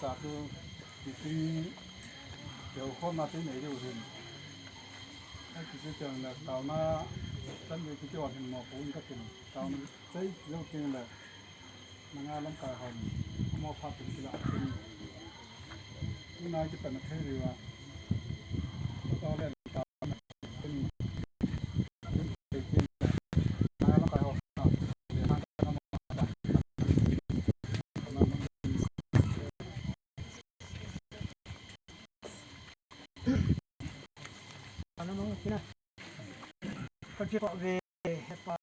ສາທຸ ທີ່ຈິງ ດຽວຄົນມາທີ່ໄຫນຢູ່ເຫັນ ໃຫ້ກິດຈະຈັງແລະ ຕາວໜ້າ ຊັ້ນຢູ່ທີ່ຈອດເຫັນໝໍປູນກໍເປັນ ຕາວໃຊ້ເລື່ອງຈິງແຫຼະ ນາງງາມລຳກາຍເຮົານີ້ ເຮົາມອບພາບເປັນກິລາຂຶ້ນ ນີ້ນາຍຈະເປັນປະເທດຫຼືວ່າ ກໍຕອແລນຕາວເປັນ Ano mang kina? Pagkita ko, eh, pa